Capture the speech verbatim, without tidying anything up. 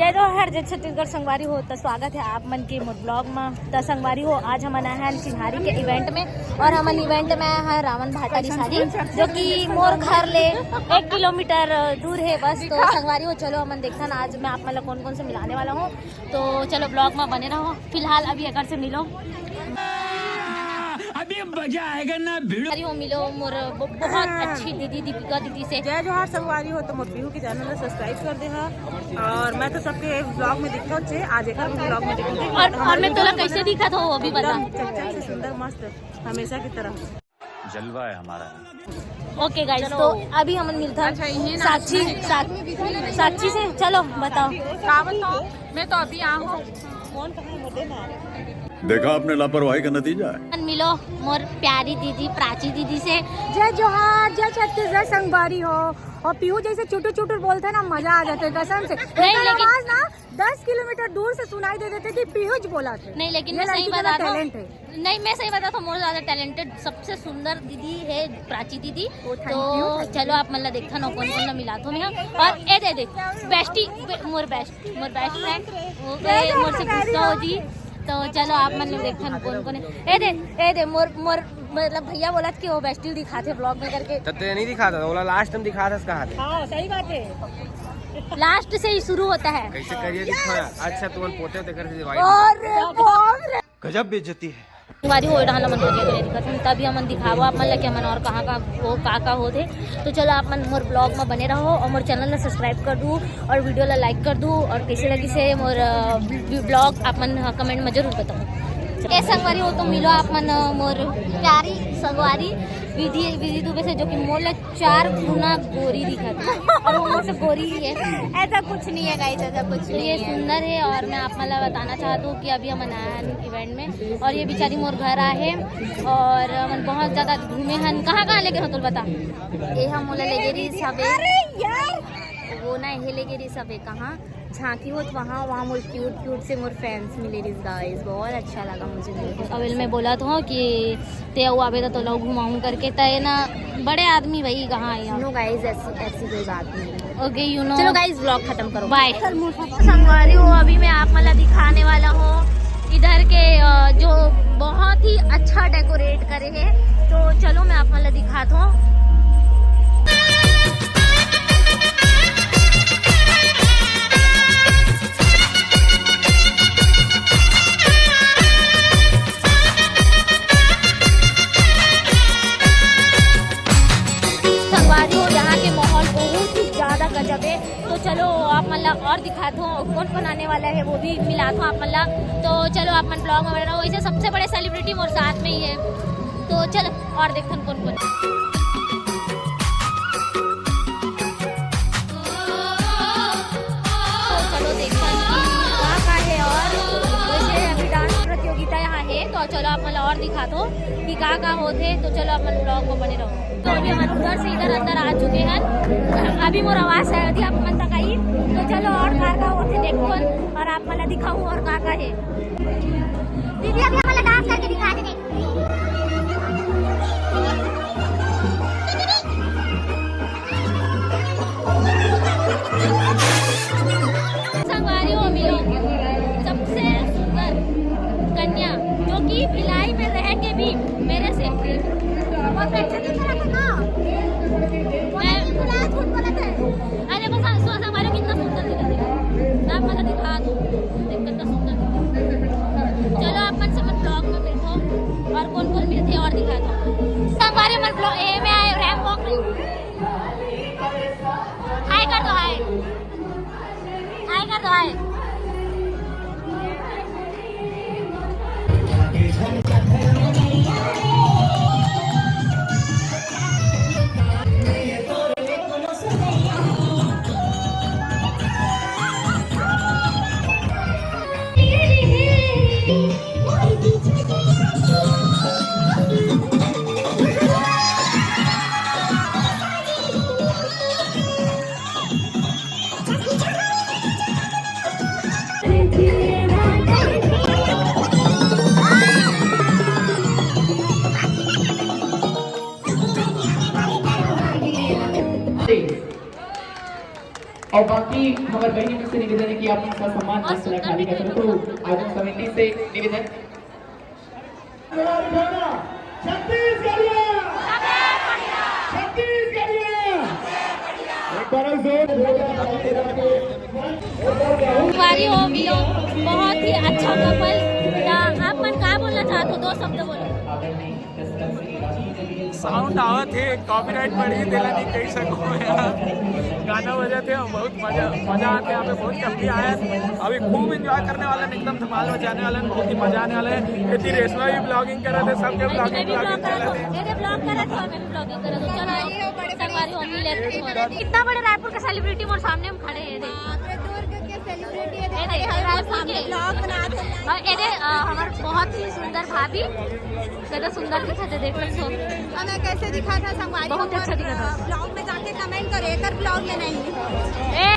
जय जोहार, जय छत्तीसगढ़ संगवारी हो। त स्वागत हे आप मन के मोर vlog म। त संगवारी हो, आज हमन आए हन चिन्हारी के event में, और हमन event में आए हन रावण भाटा रिसाली, जो कि मोर घर ले एक किलोमीटर दूर हे बस। तो संगवारी हो, चलो हमन देखथन आज मैं आप मन ला कौन कौन से मिलाने वाला हूँ। तो चलो vlog में बने रहो। फिलहाल अभी एकर से मिलो। अभी मजा आएगा ना भिड़ो। अरे हो मिलो मोर ब-, बहुत अच्छी दीदी दीपिका दीदी से। जय जोहार संगवारी हो, तो मोर पीहू के channel ला subscribe कर दे हा। और मैं तो सबके vlog में दिखत हों, आज एकर vlog में दिखत हों। और, और मैं तोला कैसे दिखत हों वो भी बता। एकदम चकचक से सुंदर मस्त हमेशा की तरह। जलवा है हमारा। OK guys, तो अभी हमन मिलथन अच्छा, इहे ना साक्षी, साक्षी से। चलो बताओ। का बताओ, मैं तो अभी आऊँ। देखा आपने लापरवाही का नतीजा है। मिलो मोर प्यारी दीदी प्राची दीदी से। जय जोहार, जय छत्तीसगढ़ संगवारी हो। और पीहू जैसे चुटुर चुटुर बोलथे ना, मजा आ जाथे कसम से। नहीं, एकर लेकिन आवाज ना दस किलोमीटर दूर से सुनाई दे देथे कि पीहूच बोलथे। नहीं, लेकिन ये मैं सही लड़की के बता दूं, talent है। नहीं, मैं सही बता तो मोर ज्यादा talented, सबसे सुंदर दीदी है प्राची दीदी। ओ, thank तो you, thank you। चलो आप मन ला देखथन कौन कौन ला मिलाथों मैं। और ए दे दे, bestie, बे-, मोर best, मोर best friend, वो ए, मोर से गुस्सा हो जी। तो चलो आप मन ला देखथन कौन कौन है। ए दे, ए दे, मोर, मोर, मतलब भैया बोलत कि वो bestie दिखाथे vlog में करके। तो ते नहीं दिखाता था, बोला last time दिखाता था, कहा थे। हाँ, सही बात है। Last से ही शुरू होता है। कैसे करिए दिखा? अच्छा, तुमन पोते होते घर से divide। अरे बाप रे। गजब बेइज्जती है। तुम्हारी हो डाला मन करिए करे दिखत हन, तभी हमन दिखाबो आप मन ला कि हमन और कहाँ का वो का का होथे। तो चलो आप मन मोर vlog में बने रहो और मोर channel ला subscribe कर दू और video ला like कर दू और कैसे लगिस हे मोर, अ, vlog आप मन comment में जरूर बताओ। ए संगवारी हो तो मिलो आप मन, अ, मोर प्यारी संगवारी विधि, विधि दुबे से, जो कि मोर ले चार गुना गोरी दिखत हे और वो मोर से गोरी ही है। ऐसा कुछ नहीं है guys, ऐसा कुछ नहीं ये है। सुंदर है और मैं आप मन ला बताना चाहत हूँ कि अभी हमन आए हन event में और ये बेचारी मोर घर आए हे और हमन बहुत ज्यादा घूमे हन। कहाँ कहाँ लेगे हो तो बता। ए हम मोला लेगे रहिस हवे। अरे यार, वो ना, ये लेगे रहिस हवे कहाँ झांकी होत वहाँ, वहाँ मोर cute cute से मोर fans मिले रहिस guys, बहुत अच्छा लगा मुझे मिलके। अवेल मैं बोला था कि ते अउ आबे त तोला घुमाऊं करके, त ये ना बड़े आदमी भाई कहाँ है यहाँ? No guys, ऐसी, ऐसी कोई बात नहीं है। OK, you know। चलो guys, vlog खत्म करो। Bye। संगवारी हो, अभी मैं आप मन ला दिखाने वाला हूँ इधर के, अ, जो बहुत ही अच्छा decorate करे हे, तो चलो मैं आप मन ला दिखात हूँ। संगवारी हो, यहाँ के माहौल बहुत ही ज्यादा गजब है। तो चलो आप मन ला और दिखात हूँ, कौन कौन आने वाला है वो भी मिलात हूँ आप मन ला। तो चलो आप मन vlog में बने रहो। वैसे सबसे बड़े celebrity मोर साथ में ही है, तो चलो और देखथन कौन कौन। तो चलो देखथन कि का का है। और वैसे अभी dance प्रतियोगिता यहाँ है, तो चलो आप मन ला और दिखात हूँ कि का का होथे। तो चलो आप मन vlog में बने रहो। तो अभी हम उधर से इधर अंदर आ चुके हैं। अभी मोर आवाज शायद ही आप मन तक आई, तो चलो और का का होथे देखथन और आप मन ला दिखाऊं और का का है। दीदी अभी हमला dance करके दिखा दे। संगवारी हो, मिलो सबसे सुंदर कन्या, जो कि भिलाई में रह के भी मेरे से बहुत अच्छा दिख रहा था ना। मैं बोला, झूठ बोला था। अरे बस, सो संगवारी हो, कितना सुंदर दिख रहा था। मैं आपको दिखा दूँ, देख कितना सुंदर दिख रहा था। चलो आप मन से मन vlog में मिलता हूँ और कौन कौन मिलते हैं और दिखाता हूँ। संगवारी मन vlog ए में आए, रैम वॉक में। हाय कर दो, हाय। हाय कर दो, हाय। बाकी हमर बहिनी मन से निवेदन हे कि आप मन ससम्मान मंच ला खाली कर दो। तो आयोजन समिति से निवेदन। छत्तीसगढ़िया, छत्तीसगढ़िया, एक बार और जोर। संगवारी हो, मिलो, बहुत ही अच्छा कपल। त आप मन का बोलना चाहत हो? दो शब्द बोलो। साउंड आवत हे, कॉपीराइट पड़ही, तेला नहीं कही सको यार। गाना बजत हे, बहुत मजा, मजा आत हे यहाँ पे, बहुत जल्दी आए हैं। अभी खूब एंजॉय करने वाला है, एकदम धमाल मचाने वाला है, बहुत ही मजा आने वाला है। इतनी रेशमा भी ब्लॉगिंग कर रहे थे, सबके ब्लॉगिंग, ब्लॉगिंग कर रहे थे। मेरे ब्लॉग कर रहे थे और मैं भी ब्लॉगिंग कर रहे थे। चलो, संगवारी हो, मिले। इतना बड़े रायपुर के सेलिब्रिटी मोर सामने हम खड़े हैं, देख। बाप रे, दूर के, के सेलिब्रिटी है, ये देख, देख, रायपुर के। ब्लॉग बना थे। और ये दे, अ, हमारे बहुत ही सुंदर भाभी, ज्यादा सुंदर दिखा थे, देख सकते हो। हमें कैसे दिखा था संगवारी? बहुत अच्छा दिखा था। ब्लॉग में जाके कमेंट करो, एकर ब्लॉग में नहीं। ए